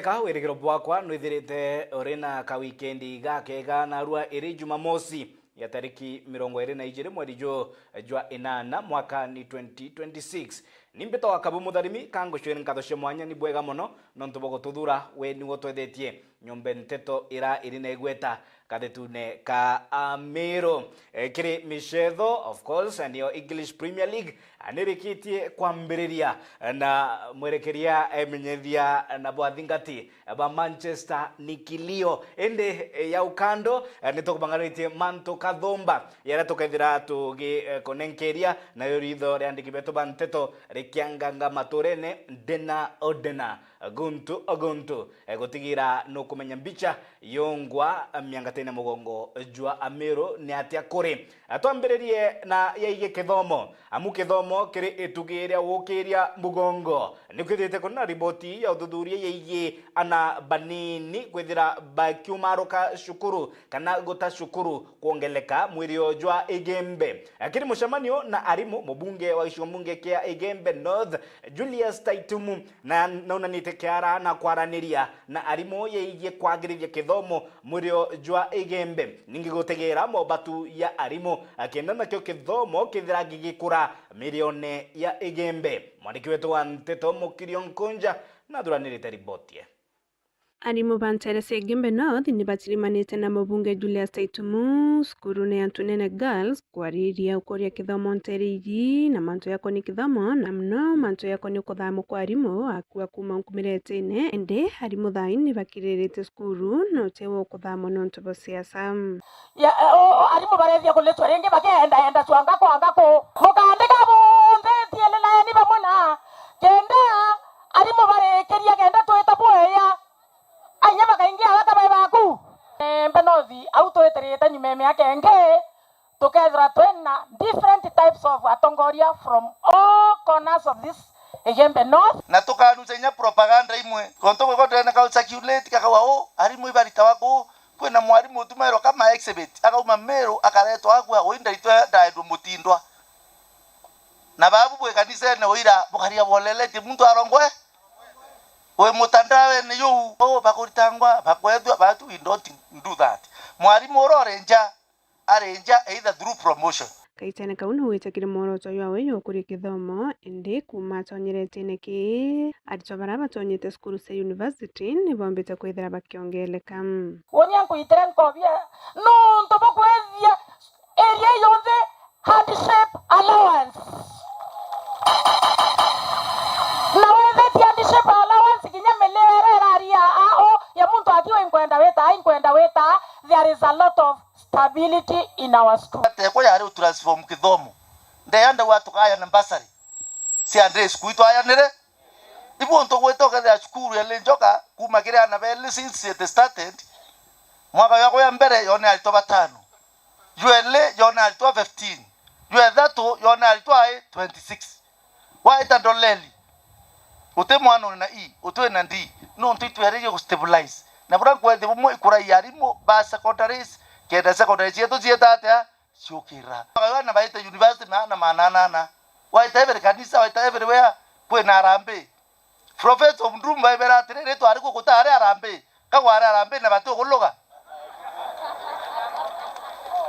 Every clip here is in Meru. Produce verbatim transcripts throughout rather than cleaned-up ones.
Ka wirigiro bwakwa nwithirite uri na kawikendi gakega, narua iri Jumamosi ya tariki mirongo iri na ijiri mweri ju jwa inana mwaka ni twenty twenty-six. Ni mbitagwa Kabu Mutharimi, ka ngucwire nkatho cia mwanya, ni bwega mono nontu bwa gututhura, we niwe utwethetie nyombe nteto ira iri na igweta kathetune ka Amiru. Eh, kiri micetho, of course, niyo English Premier League, ah, nirikitie kwambiriria, na mwerekeria emenyethia na bwathingati ba Manchester ni kilio. Indi, eh, ya ukando, eh, nitukubanganitie mantu kathumba, yaria tukethira tugikunenkeria, nayo ritho ria andiki betu ba nteto rikianganga maturene ndena o ndena, guntu o guntu, eh, gutigira nukumenya mbicha yongwa miangatene mugongo jwa Amiru ni atia kuri. Atwambiririe na yegie kithomo, amu kithomo kiri itugi ria gukiria mugongo. Nikwithite kuri na riboti ya uthuthuria yegie ana banini kwithira bakiumaruka cukuru kana guta cukuru kwongeleka mwiri o jwa Igembe. Akiri mucemanio na arimu, mubunge wa gicigo mbunge kia Igembe North, Julius Taitumu, na naunanite kiara na kwaraniria na arimu yegie kwagirithia kithomo mwiri o jwa Igembe. Ningi gutegera mobatu ya arimu, akienda nakio kithomo kithira gigikura mirione ya Igembe. Mwandiki wetu wa nteto Mukirio Nkunja nathuranirite riboti ye. Arimu ba nteere cia Igembe North ni batirimanite na mubunge Julius Taitumu cukurune ya Ntunene Girls kwariria ukoria kithomo nteere iji na mantu yakoni kithomo, na muno mantu yakoni kuthamwa kwa arimu akua kuma nkumiretene. Indi arimu thaai ni bakiririte cukuru na utewa ukuthamwa nontu bwa siasa. Ya, o, o, arimu barethia kulitwa ringi bakiendaenda cwanga kwa ngaku. Mukandika bonthe, thielelaeni bamwe na kenda arimu barikiria kenda twita bweya. Ainya bakaingia bata bai baku. Embe nothi, au twitirite nyuma ya miaka ingi, tukethirwa twina different types of atongoria from all corners of this Igembe North. Na tukanuca inya propaganda imwe, gontu gwikwa ndene kau circulate kakauga uu, arimu ibaritawa kuu, kwina mwarimu utumairwa kama exhibit, akauma Meru akaretwa agua, ui ndaitwa ndaendwa Mutindwa. Na babu bwi kanisene uira bukaria bwoleletie muntu arongwe. Wi mutandaweni juu, uu bakuritangwa, bakwethua, but we don't do that. Mwarimu uria uri nja, ari nja either through promotion. Kaitene kau no witikire mworoto jwawe jwa gukuria kithomo, indi kuuma atonyeretene kii, aritwa baria batonyete cukuru cia university ni bombite kwithira bakiongeleka. Wonia nkuitire nkobia nuntu bukwethia area yonthe hardship allowance. Na wethetie hardship allowance, kinya milio iria iraria ao ya muntu akiuga, "Inkwenda wita, inkwenda wita," there is a lot of stability in our school. Atekwa yari utransform kithomo. Ndeya ndauga tukaya na bursary cia day school itwayanire. Ibu untu gwita ukethira cukuru ya Linjoka kuma kiri ana beli since it started, mwaka yako ya mbere yone aritwa batano. Jweli yona aritwa fifteen. Jwethatu yona aritwa ai twenty-six. Waita Ndoleli, uti mwana uri na E, uti na D, nuntu itweririe gu stabilize. Na buria nkwethia bumwe ikuragia arimu ba secondaries, kenda secondary cietu cieta atia? Ciukira. Bana baite university maana mananana. Waita every kanisa, waita everywhere, kwina harambee. Prophet of Doom baibera atiri, ritwa ariku gutari harambee? Ka gwari harambee na bati ukuluga?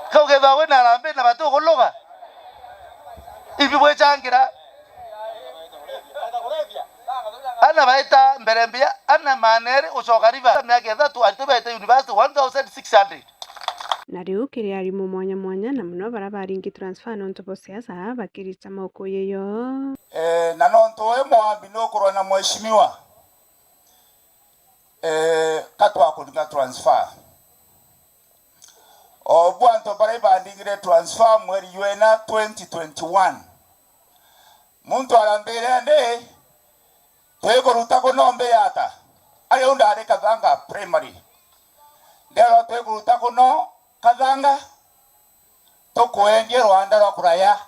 Ka ukethwa wina harambee na bati ukuluga? Ibi bwichangira. Ana baita mbere mbia, ana maneri ucoka river. Miaka ithatu, aritu baite university one thousand six hundred. Na riu kiri arimu mwanya mwanya, na muno baria baringi transfer nontu bwa siasa, bakirita maukuyu yo. Eh, na nontu we mwambi nukurwa na mheshimiwa, eh, ka twakuringa transfer. O bu antu baria ibandingire transfer mweri jwena twenty twenty-one, muntu arambire, "Ndi, twikuruta kuno mbi ata?" Ari u ndari Kathanga Primary. Nderwa, "Twikuruta kuno Kathanga, tukwendie rwanda rwa kuraya."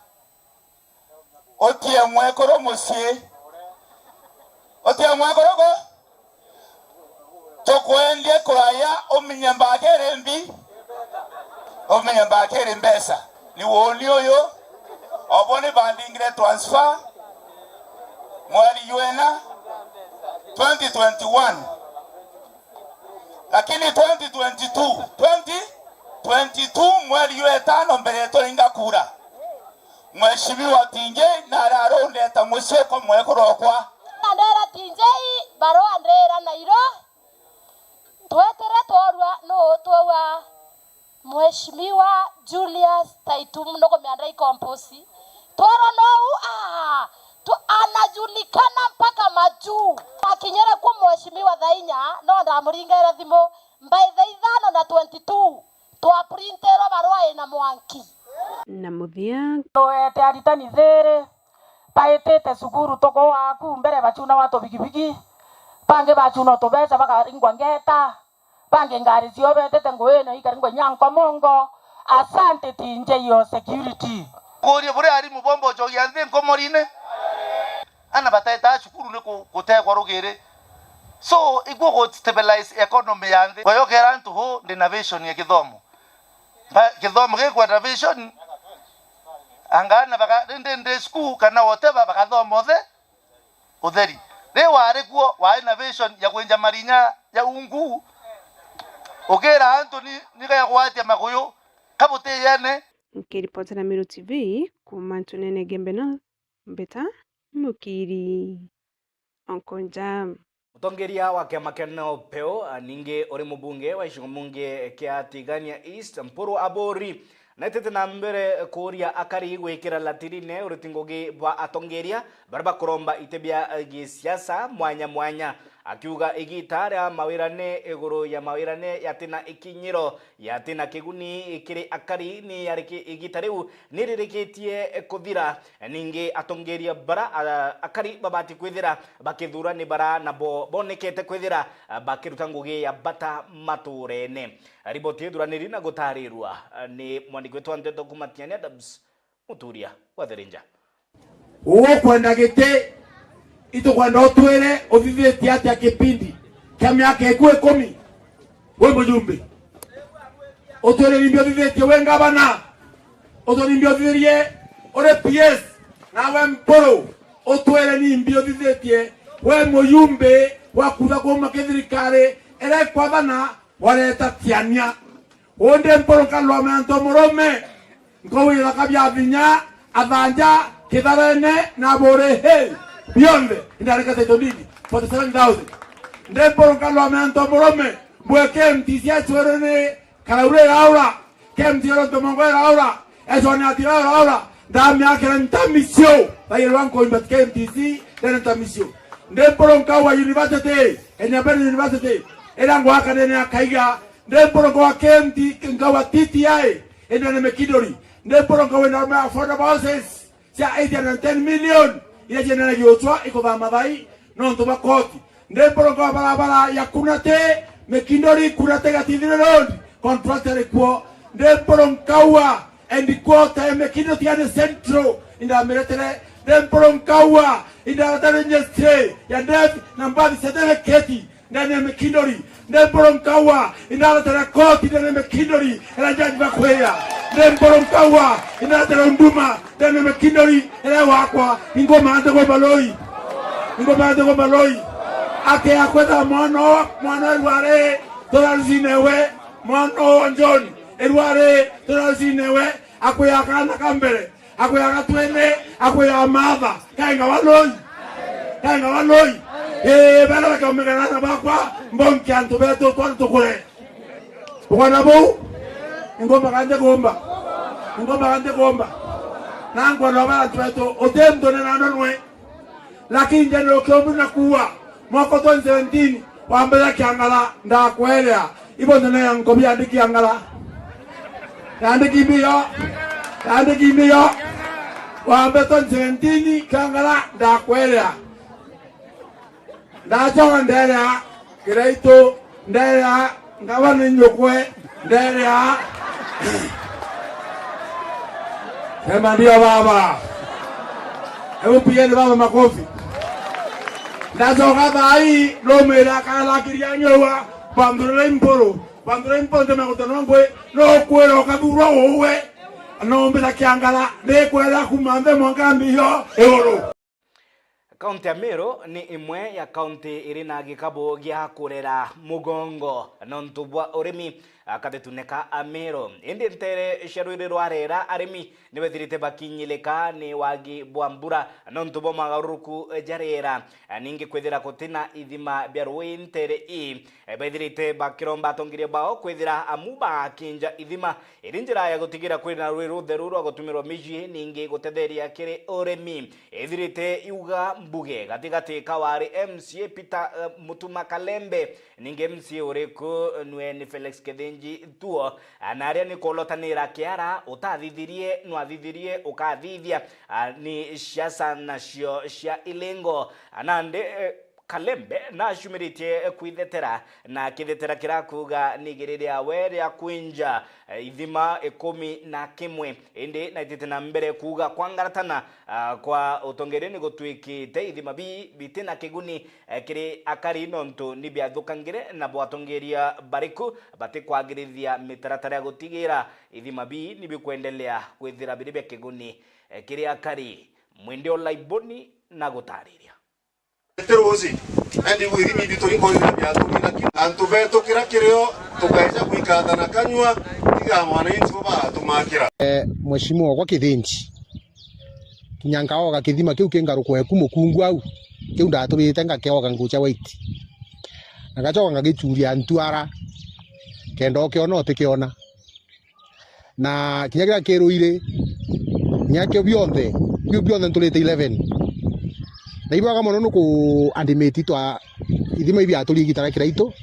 Utie mwekuru mucii. Utie mwekuru ku? Tukwendie kuraya, umenye mbakiri mbi, umenye mbakiri mbeca. Ni woni uyu, obo ni bandingire transfer mweri jwena twenty twenty-one. Lakini twenty twenty-two, twenty twenty-two, mweri jwa itano mbere twainga kura, Mheshimiwa Tinjei nararundeta mucii kwa mwekuru okwa. Ndera Tinjei barua ndira nairo, twetire tworua nuu twaua Mheshimiwa Julius Taitum nukumia ndai compost. Twerwa nou, ah, tu-, anajulikana mpaka majuu. Akinyire ku Mheshimiwa Thainya, no ndamuringaira thimu, by the ithano na twenty-two, twaprintirwa barua ina mwanki. Na muthia, tuete aritani thiri, baitite cukuru tuku waku mbere bachuna wa tubigibigi, bangi bachuna tubeca bakaringwa ngeta. Bangi ngari cio betete nguine ikaringwa inya nkomongo. Asante Tinjei yo security. Kuuria buria arimu bombocogia nthi nkomorine. Ana bateta cukuru ni ku-, gutekwa rugiri. So, iguo gu stabilize economy ya nthi. Kwa hiyo kera antu hu, ndi na vision ya kithomo. Ba-, kithomo gikwenda vision. Anga ana baka-, ndi, ndi school kana whatever, bakathoma othe. Utheri. Ri wari kuo, wari na vision ya kwinja marinya ja ungu, ukiira antu ni, ni gaya gwatia maguyu kabutiyene. Nkiripotera Meru T V kuuma Ntunene Gembe North, mbita Mukiri Onkonja. Mutongeria wa kiama kia NEOPEU, a, ningi uri mubunge wa gicigo mbunge kia Tigania East, Mpuru Aburi, naitite na mbere kuuria akari gwikira latirine uriti ngugi bwa atongeria baria bakuromba iti bia, eh, gisiasa mwanya mwanya, akiuga igita ria mawirane iguru ya mawirane yatina ikinyiro, yatina kiguni kiri akari ni yariki igita riu ni ririkitie kuthira. Ningi atongeria bara, a, akari babati kwithira bakithura ni bara nabo bonekete kwithira, a, bakiruta ngugi ya bata maturene. Riboti ithuraniri na gutarirua, a, ni mwandiki wetu wa nteto kuuma Tiania Adams, Muturia wa Thirinja. Ukwenda giti, itukwenda utwire uthithitie atia kipindi kia miaka iku ikumi? Wi mujumbe, utwire nimbi uthithitie wi ngavana? Utwire nimbi uthithirie uri P S? Nawe Mpuru, utwire nimbi uthithitie wi mujumbe wa kutha kuuma ki thirikari iria ikwathana wareta Tiania? Undi Mpuru nkarua mantu murume, nkauga ithaka bia vinya, athanja, kitharene, na buri, hi, bionthe, indarika title deed, forty seven thousand. Ndi Mpuru nkarua mantu murume, mbue K M T C acwirwe ni karaura iraura, K M T C ronto mongo iraura, ecwa ni atira iraura, ndamiakira ntamicio, thairwa nkoimba K M T C, ndene ntamicio. Ndi Mpuru nkauga university, Enyabeni University, ira ngwaka ndene ya Kaiga, Ndi mporongo wa K M T, nkauga T T I, indi na Mikinduri. Ndi mporongo wina affordable houses cia eight hundred and ten million, iria ciendagia gucwa ikuthama thai nontu bwa koti. Ndi mporongo wa barabara ya Kunate, Mikinduri, Kunate, Gatithiri Road, contractor ari kuo. Ndi mporongo nkauga headquarter ya Mikinduri Tigania Central, indamiretere. Ndi mporongo nkauga indaratara registry ya death na birth certificate ndene ya Mikinduri. Ndi mporongo nkauga indaratara koti ndene ya Mikinduri, era jaji bakwia. Ndi mporongo nkauga indaratara huduma ndene ya Mikinduri, era wakwa. Ingoma ante gomba loi. Ingoma ante gomba loi. Ake akwetha mwana o, mwana o irware, turarucine we, mwana o John, irware, turarucine we, akwia kana ka mbere. Akwia gatwene, akwia matha. Kainga wa loi. Kainga wa loi. Ee, bana bakiomegana na bakwa, mbonke antu betu twari tukure. Bukona buu? Ingomba kanje gomba. Ingomba kanje gomba. Na nkwana ba antu betu, uti muntu nena nonwe. Lakini njenderukia umwe na kuua, mwaka twenty seventeen, wambere Kiangala, ndakwerea, ibo nene ya nkobi yandiki Kiangala. Yandiki mbio, yandiki mbio. Wambe twenty seventeen, Kiangala, ndakwerea. Ndachoka nderea, Kiraitu, nderea, ngavana nyukwe, nderea. Sema ndio baba. Hebu pigeni baba makofi. Ndacoka thaa ii, numira akalakiria nyua, bandurira impuru, bandurira impuru, ndemegutana ngwe, no kwira ukathurwa uwe, no mbira Kiangala, ndikwera kuma nthi mwanka mbio iguru. Kaunti ya Meru ni imwe ya kaunti iri na gikabu gia kurera mugongo nontu bwa urimi, a, kathitune ka Ameru. Indi nteere cia rwiri rwa reera, arimi ni bethirite bakinyilika ni wagi bwa mbura nontu bwa magaruruku ja riera. A, ningi kwithira gutina ithima bia rui nteere ii, e, bethirite bakiromba atongeria bao kwithira amu bakinja ithima iri njira ya gutigira kwina rui rutheru rwa gutumirwa micii, ningi gutetheria kiri urimi. Ithirite iuga mbuge gatigati ka wari M C A Peter, eh, Mutuma Kalembe, ningi M C A uriku nwe ni Felix Kithinji Thuo, na aria ni kulotanira kiara utathithirie, nwathithirie ukathithia, ah, ni siasa nacio cia ilingo. Nandi, eh, Kalembe nacumiritie kwithetera, na akithetera kira kuuga ni igiri riawe ria kwinja, eh, ithima ikumi na kimwe. Indi naitite na mbere kuuga kwangaratana, ah, kwa utongeria ni gutwikite ithima bii biti na kiguni, eh, kiri akari nontu ni biathukangire, na bwatongeria bariku batikwagirithia mitaratara ya gutigira ithima bii ni bikwendelea kwithira biri bia kiguni, eh, kiri akari. Mwindi o laiboni na gutariria. Ete ruuji, endi bwithimi bitu ni nkoithira biaturire, lakini antu betu kira kirio tukaeja gwikathana kanyua, tiga mwananchi bo batumakira. Eh, mheshimiwa wakwa Kithinji, kinya nkaoga kithima kiu ki ngaruko eku mukungu au, kiu ndaturite ngakioga ngucha white. Na ngachoka ngagichuria ntuara, kenda ukiona utikiona. Na kinya kiria kirwire, kinya kio bionthe, biu bionthe nturite eleven. Na ibwega mono nuku andimiti twa ithima ibiaturie igita ria Kiraitu.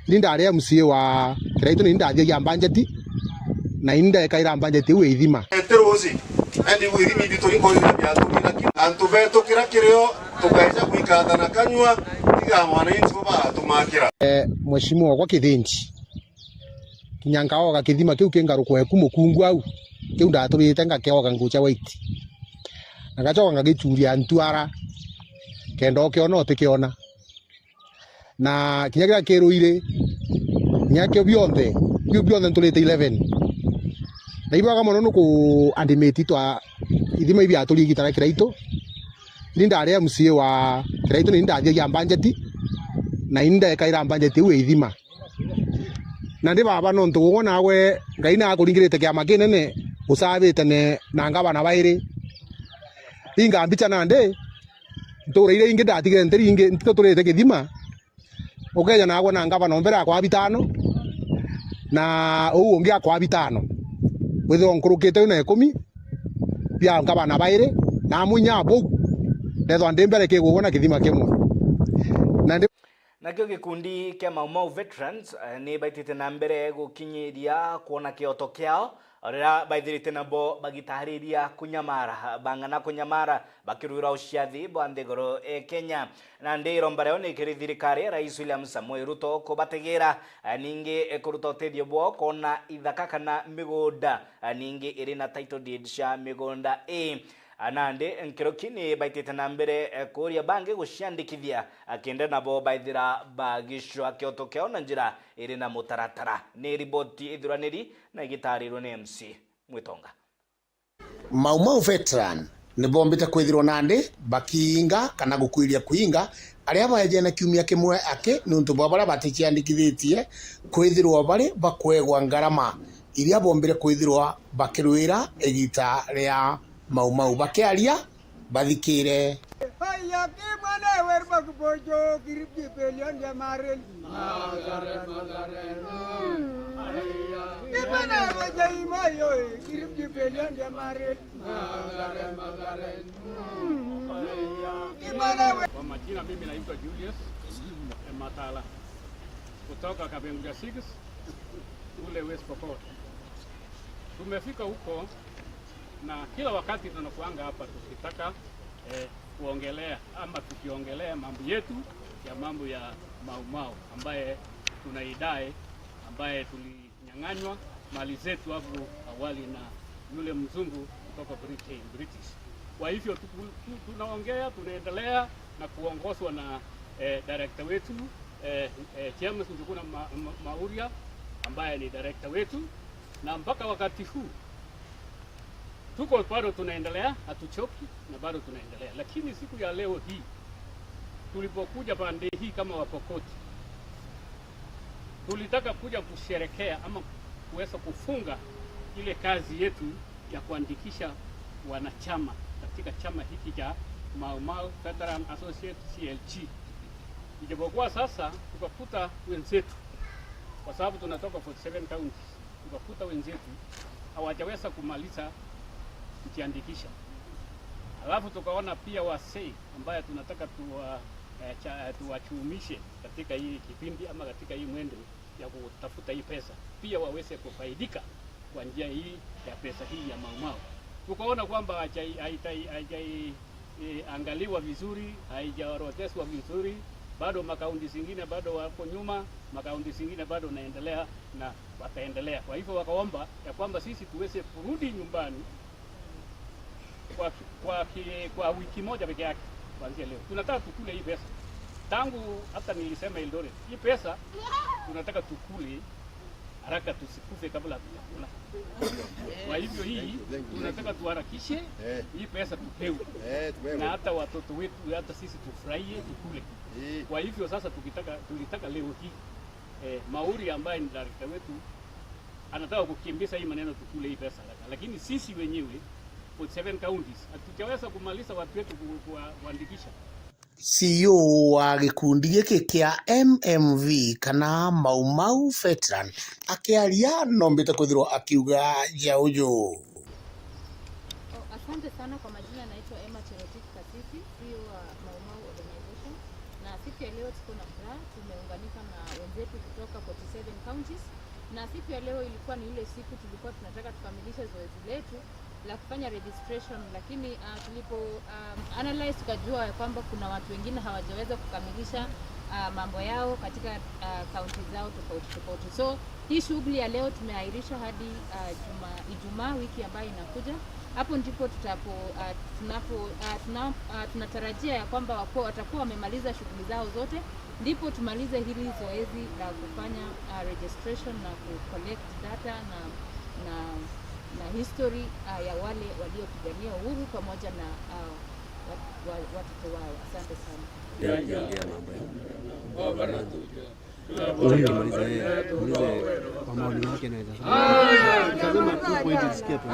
Ni ndari M C A wa Kiraitu, ni ndathiagia mbanjeti, na ni ndekaira mbanjeti iu ya ithima. Ete ruuji, endi bwithimi bitu ni nkoithira biaturire, lakini antu betu kira kirio tukaeja gwikathana kanyua, tiga mwananchi bo batumakira. Eh, mheshimiwa wakwa Kithinji, kinya nkaoga kithima kiu ki ngaruko eku mukungu au, kiu ndaturite ngakioga ngucha white. Na ngachoka ngagichuria ntuara, kenda ukiona utikiona. Na kinya kiria kirwire, kinya kio bionthe, biu bionthe nturite eleven. Na ibwega mono nuku andimiti twa ithima ibiaturie igita ria Kiraitu. Ni ndari M C A wa Kiraitu, ni ndathiagia mbanjeti, na ni ndekaira mbanjeti iu ya ithima. Na ndi baba, nontu ugwe naagwe Ngai naakuringirite kiama kinene, ucabite ne, na ngavana bairi. Inga mbicha nandi, ntuura iria ingi ndatigire ntiri ingi, ntituturite kithima. Ukeja naagwe na ngavana o mbere akwa bitano, na uu ungi akwa bitano. Withirwa nkurukite yu na ikumi bia ngavana bairi, na amwe inya bau, ndethwa ndi mbere kigugwe na kithima kimwe. Na ndi Nakio gikundi kia Mau Mau Veterans, eh, ni baitite na mbere gukinyiria kwona kioto kiao, o riria baithirite nabo bagitariria kunyamara, bang'ana kunyamara bakirwira uciathi bwa nthiguru e Kenya. Nandi iromba riao ni kiri thirikari ya Rais William Samoei Ruto kubategera, eh, ningi, eh, kuruta utethio bwao kwona ithaka kana migunda, eh, ningi iri na title deed cia migunda ii. A, nandi nkuruki ni baitite na mbere, eh, kuuria bangi guciandikithia, a, kenda nabo baithira bagicwa kioto kiao na njira iri na mutaratara. Ni riboti ithuraniri na igitarirwe ni M C Mwitonga. Mau Mau Veteran ni bombite kwithirwa nandi bakiinga kana gukwiria kuinga aria baejene kiumia kimwe aki niuntu bwa baria baticiandikithitie kwithirwa bari bakwegwa ngarama iria bombire kwithirwa bakirwira igita ria Mau Mau bakiaria, bathikire. Haya, kimwana weru bakubojo, kiripti pelion dia marel. Kimwana weru jai mayo, kiripti pelion dia marel. Kimwana weru. Kwa majina, mimi naitwa Julius Matala, kutoka Kapenguria six, kule West Pokot. Tumefika huko na kila wakati tunakuanga hapa tukitaka, eh, kuongelea ama tukiongelea mambo yetu ya mambo ya Mau Mau ambaye tunaidai, ambaye tulinyang'anywa mali zetu hapo awali na yule mzungu kutoka Britain, British. Kwa hivyo tu-, tu-, tunaongea, tunaendelea na kuongozwa na, eh, director wetu, eh, eh, James Njuguna Ma-, Ma-, Mauria ambaye ni director wetu, na mpaka wakati huu Tuko bado tunaendelea, hatuchoki na bado tunaendelea. Lakini siku ya leo hii, tulipokuja pande hii kama Wapokoti, tulitaka kuja kusherekea ama kuweza kufunga ile kazi yetu ya kuandikisha wanachama katika chama hiki cha Mau Mau Veteran Associate, C L G. Ijapokuwa sasa tukakuta wenzetu, kwa sababu tunatoka forty seven counties, tukakuta wenzetu hawajaweza kumaliza kujiandikisha. Alafu tukaona pia wasee ambaye tunataka tuwa-, eh, cha-, tuwachumishe katika hii kipindi ama katika hii mwendo ya kutafuta hii pesa, pia waweze kufaidika kwa njia hii ya pesa hii ya Mau Mau. Tukaona kwamba haijai-, haijai-, haijai-, eh, angaliwa vizuri, haijaorodheshwa vizuri, bado makaunti zingine bado wako nyuma, makaunti zingine bado naendelea na wataendelea. Kwa hivyo wakaomba ya kwamba sisi tuweze kurudi nyumbani kwa, kwa, ki-, kwa wiki moja peke yake kuanzia leo. Tunataka tukule hii pesa. Tangu hata nilisema Eldoret, hii pesa tunataka tukule haraka, tusikufe kabla hatujakula. Kwa hivyo hii tunataka tuharakishe hii pesa tupewe. Eh, tupewe. Na hata watoto wetu, hata sisi tufurahie, tukule. Eh. Kwa hivyo sasa tukitaka, tulitaka leo hii, eh, Mauri ambaye ni director wetu anataka kukimbiza hii maneno tukule hii pesa haraka. Lakini sisi wenyewe forty seven counties hatujaweza kumaliza watu wetu ku-, kuwa-, kuandikisha. C E O wa gikundi giki kia M M V kana Mau Mau Veteran akiaria, nombite kwithirwa akiuga ja uju. Oh, asante sana. Kwa majina naitwa Emma Cherotich Kasisi, C E O wa Mau Mau Organization. Na siku ya leo tuko na furaha, tumeunganika na wenzetu kutoka forty seven counties. Na siku ya leo ilikuwa ni ile siku tulikuwa tunataka tukamilishe zoezi letu la kufanya registration, lakini, ah, tulipo, ah, analyze tukajua ya kwamba kuna watu wengine hawajaweza kukamilisha, ah, mambo yao katika, ah, county zao tofauti tofauti. So hii shughuli ya leo tumeahirisha hadi, ah, Juma-, Ijumaa wiki ambayo inakuja. Hapo ndipo tutapo, ah, tunapo, ah, tuna-, ah, tunatarajia ya kwamba wako-, watakuwa wamemaliza shughuli zao zote, ndipo tumalize hili zoezi la kufanya, ah, registration na ku collect data na, na, na history, ah, ya wale waliopigania uhuru pamoja na, ah, wa-, wa-, watoto wao. Asante sana. Ndio, ndio, ndio mambo ya Huyu maliza, eh, maliza kwa maoni yake anaweza sema. Tazama tu point isikia tu.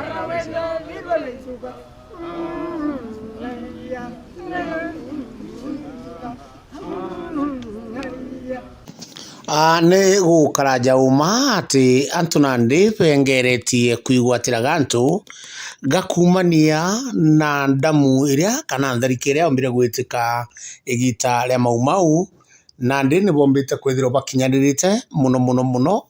Ah, ni gukara njauma ati antu nandi bengeretie kwigwatira gantu gakumania na ndamu iria kana nthariki iria yombire gwitika igita ria Mau Mau, nandi ni bombite kwithirwa bakinyanirite mono mono mono,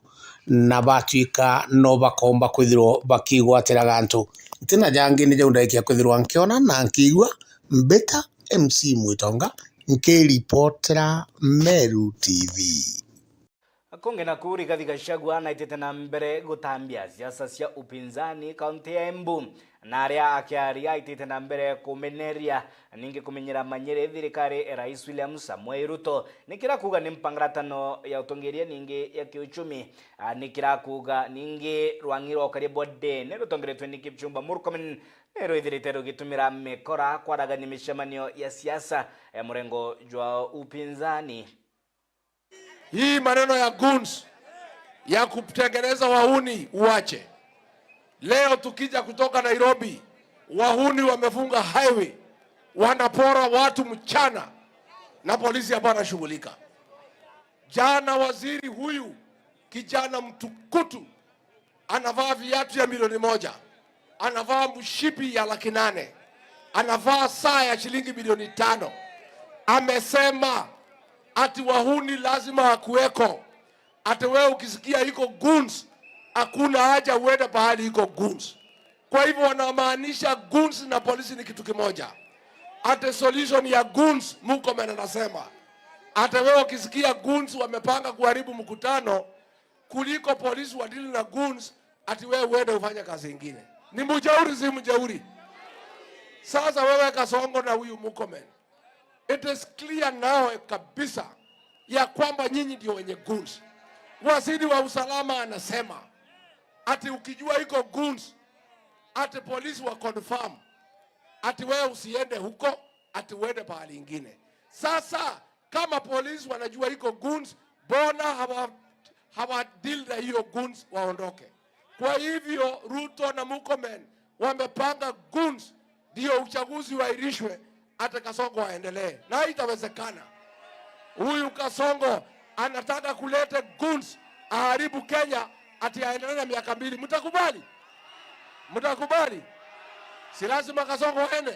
na batwika no bakomba kwithirwa bakigwatira gantu. Ntina jangi ni jau ndaikia kwithirwa nkiona na nkiigua. Mbita M C Mwitonga, nkiripotera Meru T V. Kungi naku, Rigathi Gachagua naitite na mbere gutambia siasa cia upinzani kaunti ya Embu, na aria akiaria aitite na mbere kumeneria ningi kumenyera manyiri thirikari ya Rais William Samoei Ruto, ni kira kuuga ni mpangaratano ya utongeria ningi ya kiuchumi. Ah, ni kira kuuga ningi rwang'i rwa ukaria bwa ndene rutongeretwe ni Kipchumba Murkomen ni rwithirite rugitumira mikora kwaragania micemanio ya siasa ya murengo jwa upinzani. Hii maneno ya goons ya kutengeneza wahuni uache. Leo tukija kutoka Nairobi, wahuni wamefunga highway, wanapora watu mchana na polisi hapana shughulika. Jana waziri huyu kijana mtukutu anavaa viatu ya milioni moja, anavaa mshipi ya laki nane, anavaa saa ya shilingi milioni tano. Amesema ati wahuni lazima wakuweko, ati wewe ukisikia iko goons, hakuna haja uende pahali iko goons. Kwa hivyo wanamaanisha goons na polisi ni kitu kimoja. Ati solution ya goons, Murkomen anasema ati wewe ukisikia goons wamepanga kuharibu mkutano, kuliko polisi wadili na goons, ati wewe uende ufanye kazi ingine. Ni mjeuri, si mjeuri? Sasa wewe Kasongo na huyu Murkomen, it is clear now kabisa ya kwamba nyinyi ndio wenye goons. Waziri wa usalama anasema ati ukijua iko goons, ati polisi wa confirm ati wewe usiende huko, ati uende pahali ingine. Sasa kama polisi wanajua iko goons, mbona hawa, hawa deal na hiyo goons waondoke? Kwa hivyo Ruto na Murkomen wamepanga goons ndio uchaguzi uahirishwe, hata Kasongo aendelee, na haitawezekana. Huyu Kasongo anataka kulete goons aharibu Kenya, ati aendelee na miaka mbili. Mtakubali? Mtakubali? Si lazima Kasongo aende?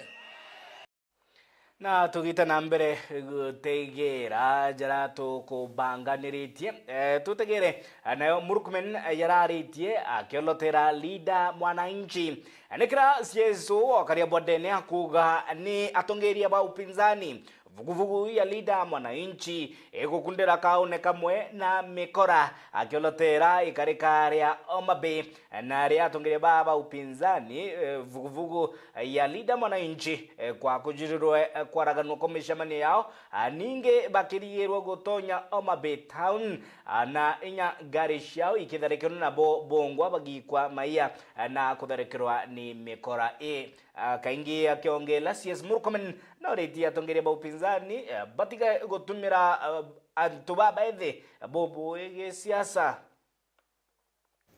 Na tugite na mbere gutegera jara tukubanganiritie, eh, tutegere, eh, nayo Murkomen, eh, yararitie akiolotera leader mwananchi. Eh, nikira C S O okaria bondene akuga ni atongeria ba upinzani. Vuguvugu ya leader mwananchi igukundira kaune kamwe na mikora akiolotera ikarika ria Homa Bay. Na aria atongeria ba, ba upinzani, eh, vuguvugu ya leader mwananchi, eh, kwa kujurirwe, eh, kwaraganwa kwa micemanio yao, ah, ningi bakirigirwe gutonya Homa Bay town, ah, na inya ngari ciao ikitharikirwa nabo bongwa bagikwa maia, ah, na kutharikirwa ni mikora ii. Ah, kaingi akiongela, C S Murkomen noritie atongeria ba upinzani, eh, batiga gutumira, ah, antu babaethi bubui gisiasa.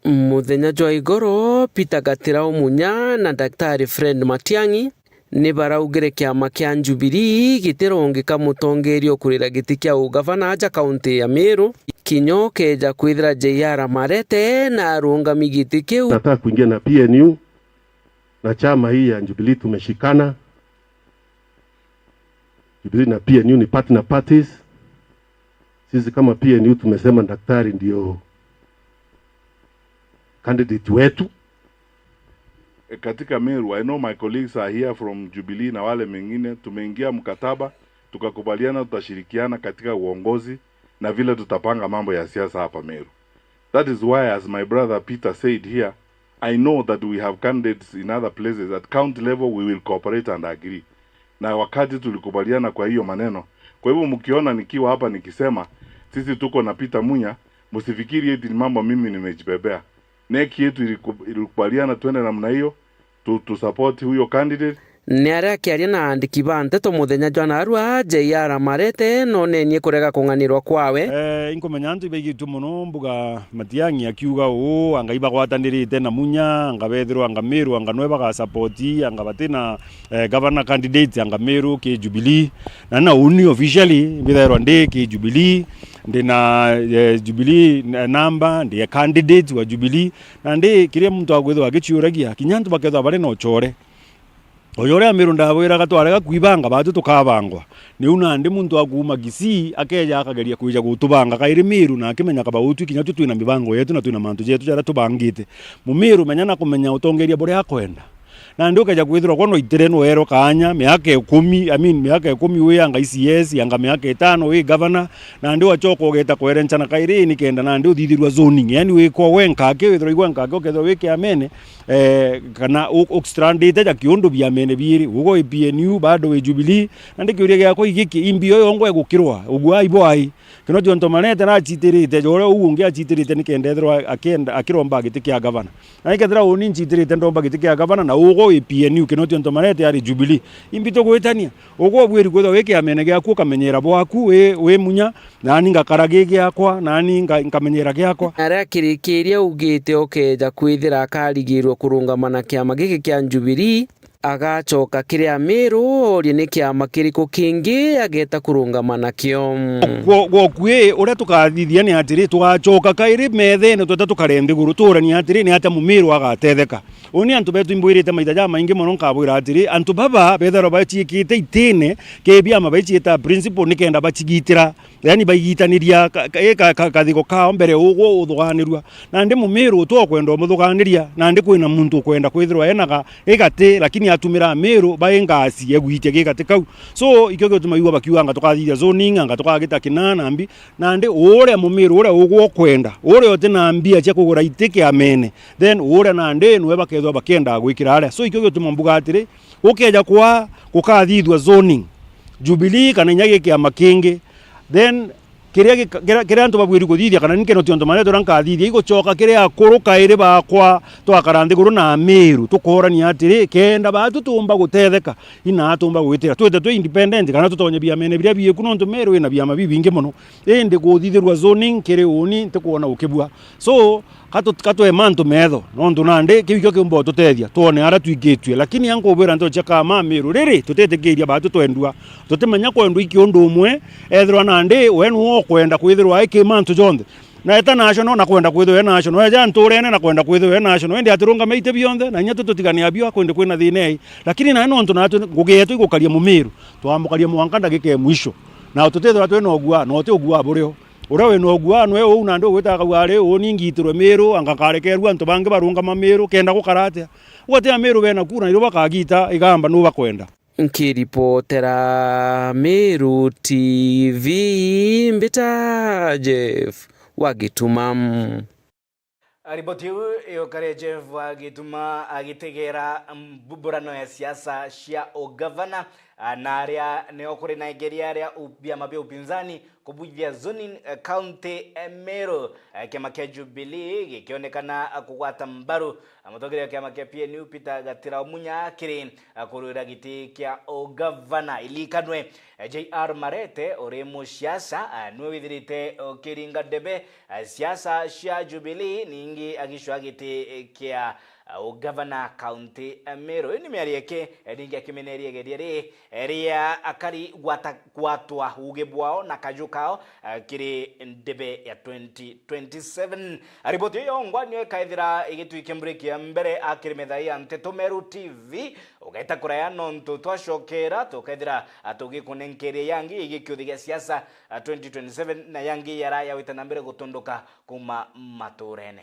Muthenya jwa igoro, Peter Gatira Omunya na Daktari Fred Matiang'i ni baraugire kiama kia Jubilee gitirongika mutongeria ukurira giti kia ugavana aja kaunti ya Meru, kinya ukeja kwithira J R Marete na arungami giti kiu. Nataka kuingia na P N U na chama hii ya Jubilee tumeshikana. Jubilee na P N U ni partner parties. Sisi kama P N U tumesema daktari ndio candidate wetu. E, katika Meru, I know my colleagues are here from Jubilee na wale mengine, tumeingia mkataba, tukakubaliana tutashirikiana katika uongozi na vile tutapanga mambo ya siasa hapa Meru. That is why, as my brother Peter said here, I know that we have candidates in other places. At county level, we will cooperate and agree. Na wakati tulikubaliana kwa hiyo maneno. Kwa hivyo mkiona nikiwa hapa nikisema, "Sisi tuko na Peter Munya," msifikiri eti ni mambo mimi nimejibebea. NEC yetu iliku-, ilikubaliana twende namna hiyo, tu, tu support huyo candidate. Ni aria akiaria na andiki ba nteto muthenya jwa narua, J R Marete nonenie kurega kung'anirwa kwawe. Eh, inkumenya antu ibaigitue mono mbuga Matiang'i akiuga uu, anga ibagwatanirite na Munya, anga bethirwa anga Meru, anga nwe bagasapoti, anga batina, eh, governor candidate, anga Meru ki Jubilee. Na na uni officially mbithairwa ndi ki Jubilee, ndi na, eh, Jubilee n-, number, ndi a candidate wa Jubilee. Nandi kiria muntu akwithirwa agiciuragia, kinya antu bakethirwa bari na ucore. Uyu uria Meru ndabwiraga twarega kwibanga, baatu tukabangwa. Niu nandi muntu akuuma Kisii akeja akageria kwija gutubanga kairi Meru, na akimenya kaba utwi kinya twi twina mibango yetu na twina mantu jetu jaria tubangite. Mumeru menya na kumenya utongeria buria akwenda. Nandi ukeja kwithirwa kwa noitire nwerwa kaanya miaka ikumi, I mean, miaka ikumi wi anga I C S, anga miaka itano wi governor, nandi ugacoka ugeta kwerenchana kairi nikenda nandi uthithirua zoning. Yani wikwa we nkake, withirwa igwa nkake, ukethirwa wi kiamene, eh, kana u-, u-, strandite ja kiundu biamene biiri, ugo wi P N U, bado wi Jubilee, nandi kiuria giakwa igiki, imbi yo yongwa igukirwa, uguai bwai? Kinoti onto Marete nacitirite, ja uria uu ungi acitirite nikenda ethirwa akienda, akiromba giti kia gavana. Na ikethira uni ncitirite ndomba giti kia gavana, na ugo wi P N U, Kinoti onto Marete ari Jubilee. Imbi tugwitania? Ugo ubwiri kwithirwa wi kiamene giaku, ukamenyera bwaku, wi, wi Munya, nani ngakara gi giakwa, nani nga-, nkamenyera giakwa. Aria akirikiria augite okeja kwithira akarigirwe kurungama na kiama giki kia Jubilee, agacoka kiri Amiru, orie ni kiama kiriku kingi ageta kurungama nakio. Gwo-, gwoku ii, uria tukathithia ni atiri, tugacoka kairi methene tweta tukare nthiguru, tuuranie atiri, ni atia Mumiru agatetheka? Uni antu betu imbwirite maita jamaingi mono, nkabwira atiri, antu baba bethagirwa baciikite itine ki biama baiciita principle nikenda bacigitira. Yani baigitaniria ka-, ka-, ka-, ka-, kathigo kao mbere ugwo uthuganirua. Nandi Mumiru uti ukwenda umuthuganiria, nandi kwina muntu ukwenda kwithirwa ena ga-, gigati, lakini atumira Amiru bai ngasi egwitia gigati kau. So, ikio gituma igua bakiuga anga tukathithia zoning, anga tukagita kinaa na mbi. Nandi uria Mumiru uria ugwo ukwenda, uria uti na mbia cia kugura iti kiamene, then uria nandi nwe bakethirwa bakienda gwikira aria. So, ikio gituma mbuga atiri, gukeja kwa gukathithua zoning, Jubilee kana inya gi kiama kingi, then kiria gika-, kiria, kiria antu babwiri kuthithia, kana ni kino tionto maria turia nkathithia, igucoka kiri akuru kairi bakwa, twakara nthiguru na Amiru, tukoorania atiri, kenda baatu tuumba gutetheka, ina tuumba gwitira, twite twi independent, kana tutonye biamene biria biiku, nontu Meru ina biama bibingi mono. Indi kuthithirua zoning kiri uuni, ntikwona ukibua. So, katu-, katwe mantu metho, nontu nandi kiu ikio kiumba ututethia, twone aria twikitue. Lakini ankubwira nteto cia kama Amiru, riri, tutitikiria baatu twendua. Tutimenya kwendwa iki undu umwe, ethirwa nandi we niwe ukwenda kwithirwa aki mantu jonthe. Na eta national, na kwenda kwithirwa e national. Eja nturene, na kwenda kwithirwa e national. Indi atirungama iti bionthe, na inya tu tutigania bio, akwende kwina thina ii. Lakini nae nontu natwe ngugi yetu igukaria Mumiru, twamukaria mwanka ndagika ya mwisho. Na tutithirwa twina ugua, na uti ugua burio. Uria wina ugua nwe uu nandi ugwita akauga ari uu ni ngiitirwe Miru, anga nkarekeerua antu bangi barungama Miru, kenda gukara atia? Ugati Amiru bena kura, nairio bakagita igamba nu bakwenda. Nkiripotera Meru T V, mbita Jeff wa Gituma. Riboti iu iukare Jeff wa Gituma agitegera mbuburano ya siasa cia ugavana, a, na aria nio kuri na igeria ria u-, biama bia upinzani kubujia zoning, eh, county, eh, Meru, eh, kiama kia Jubilee gikionekana, eh, kugwata mbaru, eh, mutongeria wa kiama kia P N U Peter Gatira Omunya kiri, eh, kurwira giti kia ugavana. Ilikanwe, eh, J R Marete uri musiasa, eh, niwe withirite ukiringa ndebe, eh, siasa cia Jubilee, ningi agicwa giti, eh, kia, eh, ugavana kaunti, eh, Meru. Ii ni miario iki, eh, ningi akimeneria igeria ri, eh, ria akari gwata-, gwatwa uugi bwao na kaju kao, eh, kiri ndebe ya twenty twenty-seven. Riboti iyo yongwa niyo ikaithira igitwikia mbureki ya mbere akiri metha ya Nteto Meru T V. Ugaita kuraya nontu twacokera tukethira, ah, tugikunenkeria yangi igi kiuthi gia siasa, ah, twenty twenty-seven na yangi yara yawita na mbere gutunduka kuma maturene.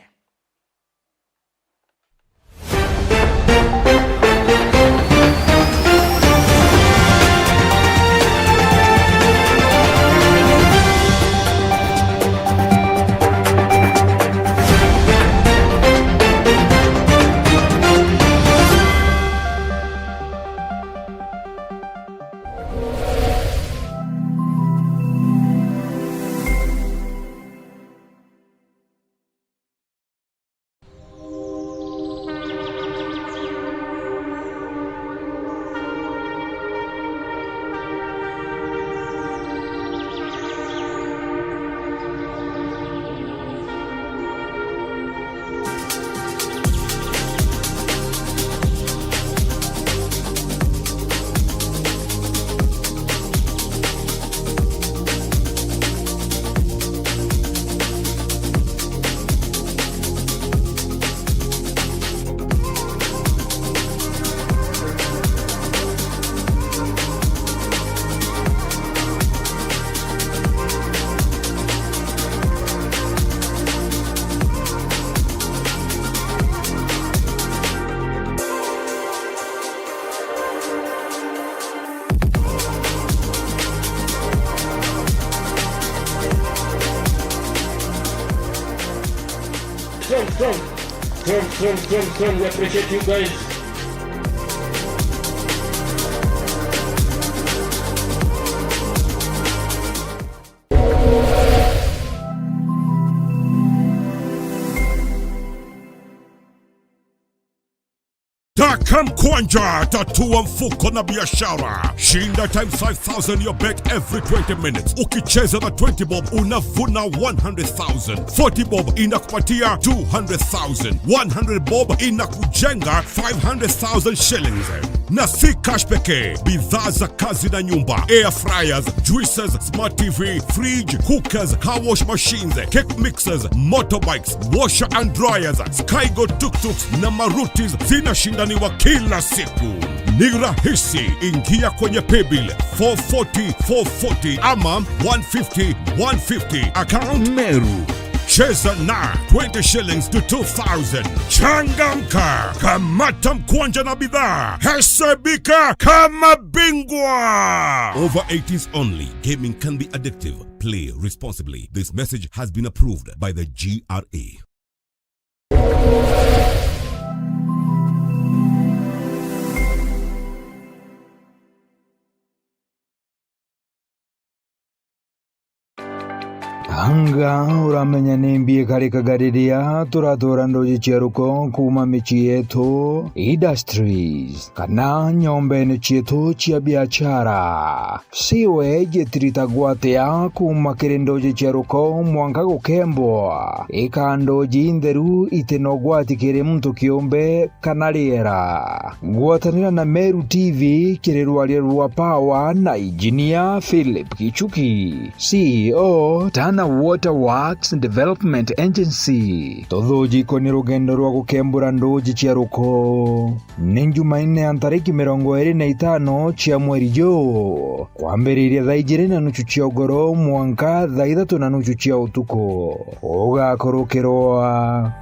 Strong, strong. Strong, strong, strong, strong. We appreciate you guys. Taka mkwanja, tatua mfuko na biashara. Shinda times five thousand your bet every twenty minutes. Ukicheza na twenty bob, unavuna one hundred thousand. Forty bob inakupatia two hundred thousand. One hundred bob inakujenga five hundred thousand shillings. Na si cash pekee, bidhaa za kazi na nyumba, air fryers, juices, smart T V, fridge, cookers, car wash machines, cake mixers, motorbikes, washer and dryers, Skygo tuk-tuks na Marutis zinashindaniwa kila siku. Ni rahisi, ingia kwenye paybill four forty four forty ama one fifty one fifty, account Meru. Cheza na twenty shillings to two thousand. Changamka, kamata mkwanja na bidhaa, hesabika kama bingwa. Over eighteens only. Gaming can be addictive. Play responsibly. This message has been approved by the G R A. Ga uramenya ni mbi ikarikaga riria turatura nduji cia ruko kuuma micii yetu, industries, kana nyombene cietu cia biachara. Siwe jitiritagwa atia kuuma kiri nduji cia ruko mwanka gukembwa? Ika nduji ntheru iti na ugwati kiri muntu kiumbe kana riera. Ngwatanira na Meru T V kiri rwaria rwa Power na Engineer Philip Gichuki, C E O Tana Water Works Development Agency. Tuthuji ikoni rugendo rwa gukembura nduji cia ruko. Ni Njumaine ya ntariki mirongo iri na itano cia mweri juu, kwambiriria thaa ijiri na nuchu cia ugoro mwanka thaa ithatu na nuchu cia utuku. Ugakurukirwa.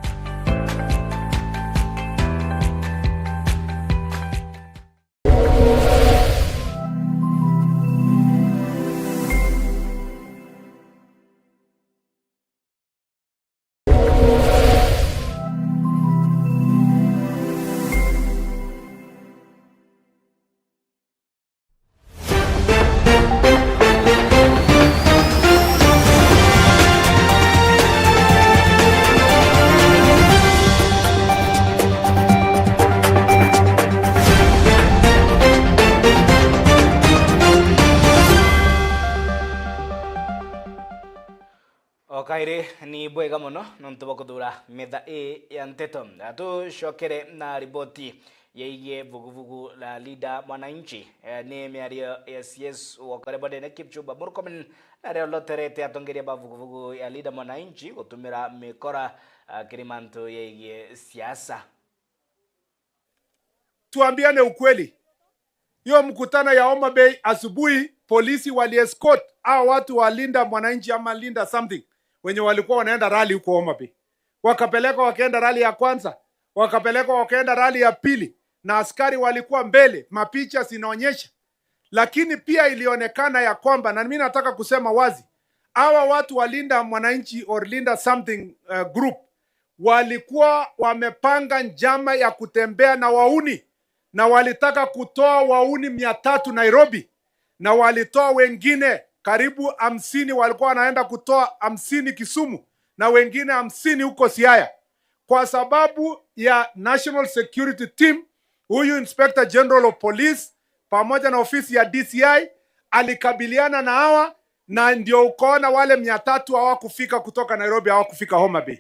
O kairi ni bwega mono nontu bwa kuthura metha ii ya nteto. Na tucokere na riboti yegie vuguvugu la Linda Mwananchi. Eh, ni miario ya C S wa Kareba Dene Kipchumba Murkomen, na aria oloterete atongeria ba vuguvugu ya Linda Mwananchi gutumira mikora, ah, kiri mantu yegie siasa. Tuambiane ukweli. Hiyo mkutano ya Homa Bay asubuhi, polisi wali escort hao watu wa Linda Mwananchi ama Linda something, wenye walikuwa wanaenda rally huko Homa Bay. Wakapelekwa, wakaenda rally ya kwanza, wakapelekwa, wakaenda rally ya pili, na askari walikuwa mbele, mapicha zinaonyesha. Lakini pia ilionekana ya kwamba, na mimi nataka kusema wazi, hawa watu wa Linda Mwananchi or Linda something, uh, group, walikuwa wamepanga njama ya kutembea na wauni, na walitaka kutoa wauni mia tatu Nairobi, na walitoa wengine karibu hamsini, walikuwa wanaenda kutoa hamsini Kisumu, na wengine hamsini huko Siaya. Kwa sababu ya National Security Team, huyu Inspector General of Police pamoja na ofisi ya D C I alikabiliana na hawa, na ndio ukaona wale mia tatu hawakufika kutoka Nairobi, hawakufika Homa Bay.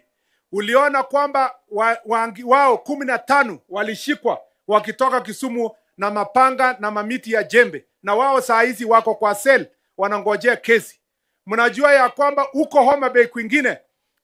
Uliona kwamba wa-, wangi-, wao kumi na tano walishikwa wakitoka Kisumu na mapanga na mamiti ya jembe, na wao saa hizi wako kwa cell wanangojea kesi. Mnajua ya kwamba huko Homa Bay kwingine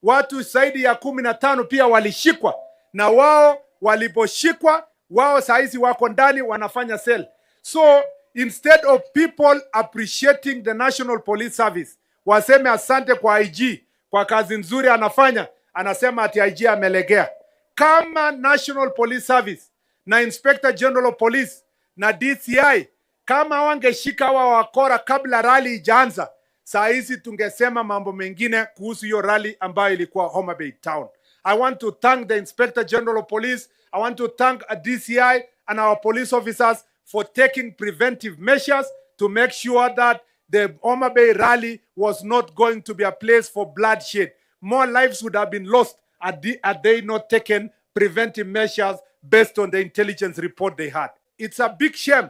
watu zaidi ya kumi na tano pia walishikwa, na wao waliposhikwa, wao saa hizi wako ndani wanafanya cell. So instead of people appreciating the National Police Service, waseme asante kwa I G kwa kazi nzuri anafanya, anasema ati I G amelegea. Kama National Police Service na Inspector General of Police na D C I, kama wangeshika hawa wakora kabla rally ijaanza, saa hizi tungesema mambo mengine kuhusu hiyo rally ambayo ilikuwa Homa Bay Town. I want to thank the Inspector General of Police. I want to thank a D C I and our police officers for taking preventive measures to make sure that the Homa Bay rally was not going to be a place for bloodshed. More lives would have been lost had the-, had they not taken preventive measures based on the intelligence report they had. It's a big shame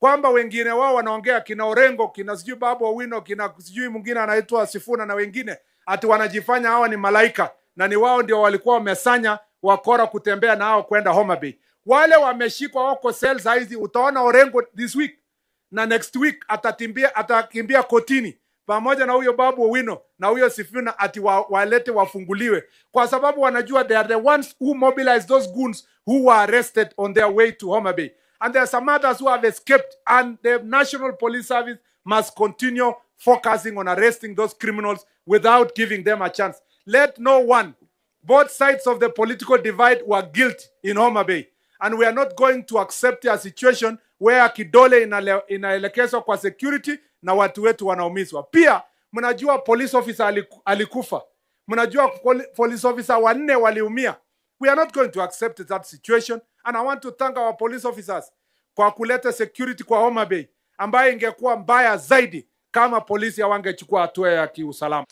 kwamba wengine wao wanaongea, kina Orengo, kina sijui Babu Owino, kina sijui mwingine anaitwa Sifuna na wengine, ati wanajifanya hawa ni malaika, na ni wao ndio walikuwa wamesanya wakora kutembea na hao kwenda Homa Bay. Wale wameshikwa wako cell saa hizi, utaona Orengo this week na next week atatimbia-, atakimbia kotini pamoja na huyo Babu Owino na huyo Sifuna ati wa-, walete wafunguliwe, kwa sababu wanajua they are the ones who mobilize those goons who were arrested on their way to Homa Bay. And there are some others who have escaped, and the National Police Service must continue focusing on arresting those criminals without giving them a chance. Let no one, both sides of the political divide were guilty in Homa Bay, and we are not going to accept a situation where kidole inale-, inaelekezwa kwa security na watu wetu wanaumizwa. Pia mnajua police officer aliku-, alikufa. Mnajua poli-, police officer wanne waliumia. We are not going to accept that situation, and I want to thank our police officers kwa kuleta security kwa Homa Bay, ambayo ingekuwa mbaya zaidi kama polisi hawangechukua hatua ya kiusalama.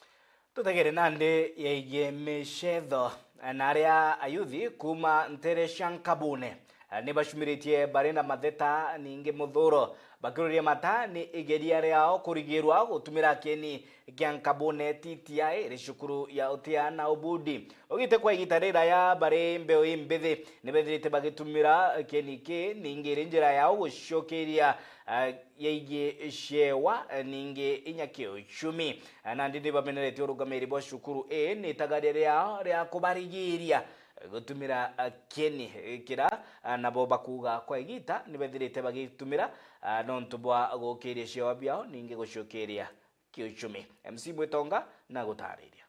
Tutegere nandi yegie micetho, na aria ayuthi kuuma ntere cia Nkabune ni bacumiritie bari na matheta ningi muthuro, bakiruria mata ni igeria riao kurigirwa gutumira kieni kia Nkabune T T I iri cukuru ya Utia na Ubudi. Ugite kwa igita riraya bari mbeu imbithi ni bethirite bagitumira kieni ki ningi iri njira yao gucokeria, ah, yegie ciewa, eh, ningi inya kiuchumi. Eh, nandi ni bameneretie urungamiri bwa cukuru ii ni itagaria riao ria kubarigiria, eh, gutumira, eh, kieni, eh, kira, ah, nabo bakuuga kwa igita ni bethirite bagitumira, ah, nontu bwa gukiria ciewa biao ningi gucokeria kiuchumi. M C Mwitonga na gutariria.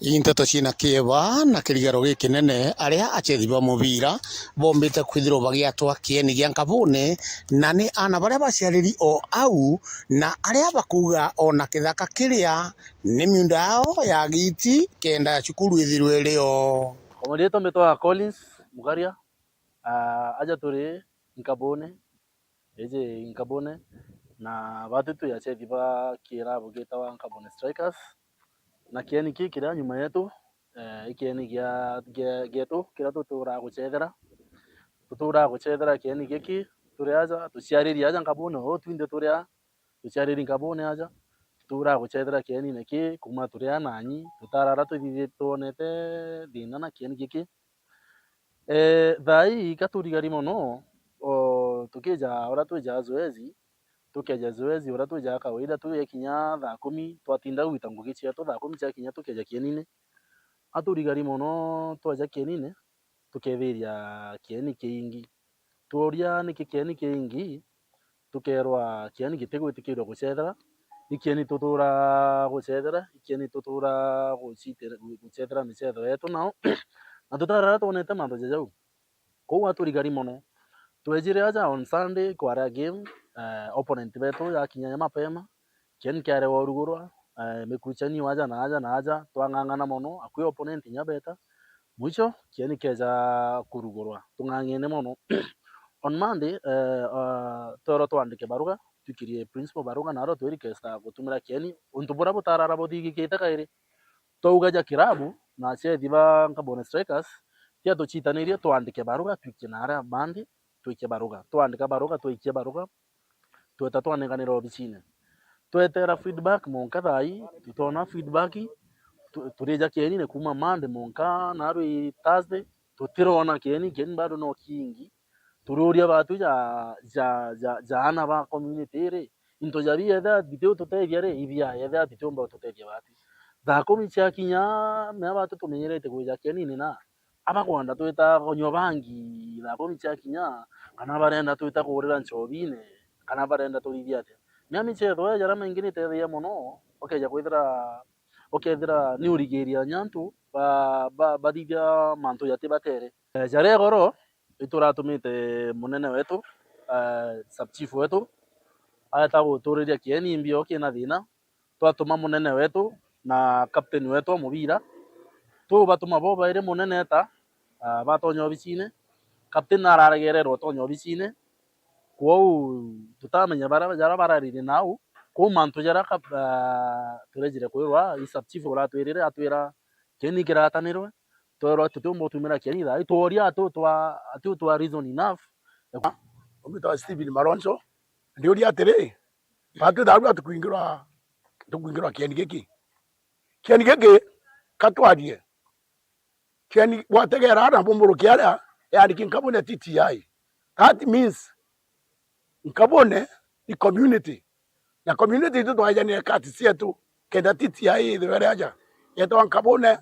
Ii nteto ciina kieba na kirigaro gikinene, aria achethi ba mubira bombite kwithirwa bagiatwa kieni gia Nkabune, na ni aana baria baciariri o au, na aria bakuuga ona kithaka kiria ni miunda yao ya giti kenda ya cukuru ithirwe iri o. Kwa marietwa mbitwa Collins Mugaria, ah, aja turi Nkabune, iji Nkabune, na batu twi achethi ba kirabu gitawa Nkabune Strikers, na kieni ki kiria nyuma yetu, eh, i kieni gia, gia, gietu kiria tuturaa guchethera. Tuturaa guchethera kieni giki turi aja, tuciariri aja Nkabune, uu twinthe turi aa, tuciariri Nkabune aja, tuturaa guchethera kienine ki kuuma turi aa nanyi, tutarara twithithie twonete thina na kieni giki. Eh, thaa ii ka turigari mono, o, tukija uria twija zoezi, tukeja zoezi uria twija kawaida, tugekinya thaa kumi, twatinda gwita ngugi cietu, thaa kumi ciakinya tukeja kienine. A turigari mono, twaja kienine, tukethiria kieni kiingi. Tworia niki kieni kiingi, tukeerwa kieni gitigwitikirwa gucethera, i kieni tuturaa gucethera, i kieni tuturaa gucite-, gu-, gucethera micetho yetu nao, na tutarara twonete mantu ja jau. Kwou aturigari mono. Twejire aja on Sunday kwaria game, eh, opponent betu yakinya ya mapema, kieni kiaregwa urugurwa, eh, mikuchani waja na aja na aja, twang'ang'ana mono, akui opponent inya beta, mwisho kieni keja kurugurwa, tung'ang'ene mono. On Monday, eh, ah, twerwa twandike baruga, twikirie principal baruga, naro twi requesta gutumira kieni, untu buria butarara buthigikite kairi. Twauga ja kirabu na achethi ba Nkabone Strikers, tia tuchitanirie twandike baruga, twikie naaria bandi, twikie baruga. Twandika baruga, twaikia baruga, tweta twanenganira obicine. Twetera feedback monka thaa ii, tutona feedback, tu-, turija kienine kuuma Monday monka naarua i Thursday, tutirona kieni, kieni bado no kiingi. Turiuria batu ja, ja, ja, ja aana ba community iri, into ja bi yethira biti ututethia ri, ibia yethira biti umba ututethia bati. Thaa kumi ciakinya, mea batu tumenyerete kwija kienine na, abakwenda twita kunywa bangi thaa kumi ciakinya, kana barenda twita kuurira nchobine, kana barenda turithia atia. Mea michetho ii jaria maingi nitethagia mono, ukeja kwithira, ukethira ni urigiria nyantu ba, ba, bathithia mantu jatibatere. Eh, jaria igoro, ituratumite munene wetu, eh, sub chief wetu, aeta guturiria kieni mbio kina thina, twatuma munene wetu na captain wetu wa mubira, tubatuma bobairi, munene eta, ah, batonya obicine, captain araregererwa utonya obicine, kwou tutamenya bara, jara bararirie nau, kwou mantu jara kap-, ah, turejire kwirwa, i sub chief uratwirire, atwira, kieni kiratanirwe, twerwa tutiumba gutumira kieni thaa ii, tworia atu twa, atu twa reason enough. Umitawa Stephen Maroncho, ndiuria atiri, batu thaa ii tukwingirwa, tukwingirwa kieni giki? Kieni giki, katwarie. Kieni gwategera ara mbumburu kiaria, yani ki Nkabune T T I. That means, Nkabune ni community. Na community itu twaejanire kati cietu, kenda T T I ithirwe iri aja. Yetawa Nkabune,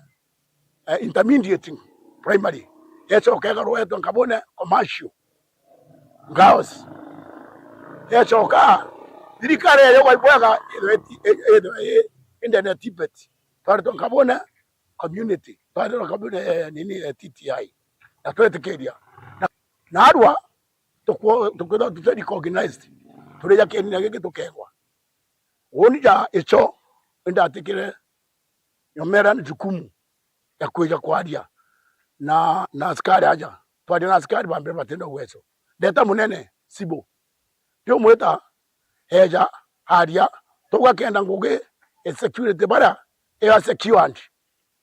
eh, Intermediate Primary. Yecoka egarwa yetwa Nkabune Commercial Girls. Yecoka, thirikari eyo gwa ibwega ithwe iti-, i-, ithwe i-, indene Tibet. Twaretwa Nkabune community. Twaretwa Nkabune, eh, nini, eh, T T I. Na twetikiria. Na, narua, tukwo-, tukwithwa tuti recognized, turija kienine giki tukegwa. Uni ja icho, indatikire nyomera ni jukumu ya kwija kwaria na, na askari aja. Twaria na askari ba mbere batenda gwecho. Ndeta munene, Sibo. Ndiumwita, eja, aria, tugakenda ngugi, e security bara, ea secured.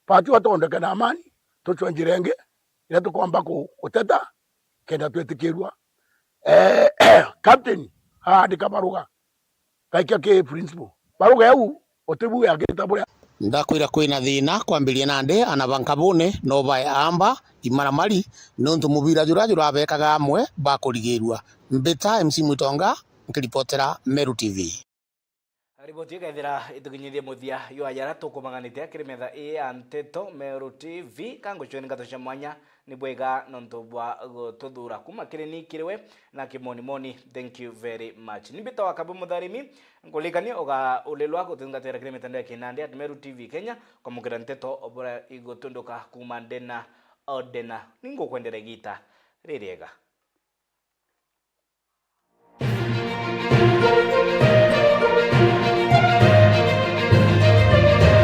Pati watondeke na amani, tucwe njira ingi iria tukomba ku-, guteta kenda twitikirua. Eh, captain aandika baruga, gaikia ki principal. Baruga iu utibu yakirita buria. Ndakwira kwina thina kwambiria nandi, ana ba Nkabune no bae aamba, imaramari, niuntu mubira juria jurabekaga amwe bakurigirua. Mbita M C Mwitonga, nkiripotera Meru T V. Riboti ikethira itukinyithie muthia jwa jaria tukumang'anitie kiri metha ii ya nteto Meru T V. Kangucweni nkato cia mwanya, ni bwega nontu bwa gututhura. Kuma kiri ni kiri we na kimonimoni, thank you very much. Ni mbita wa Kabu Mutharimi, nkulikania ugaulilwa gutungatira kiri mitandao ya kinandi at Meru T V Kenya, kwamukira nteto o buria igutunduka kuma ndena o ndena. Ningukwendera igita ririega.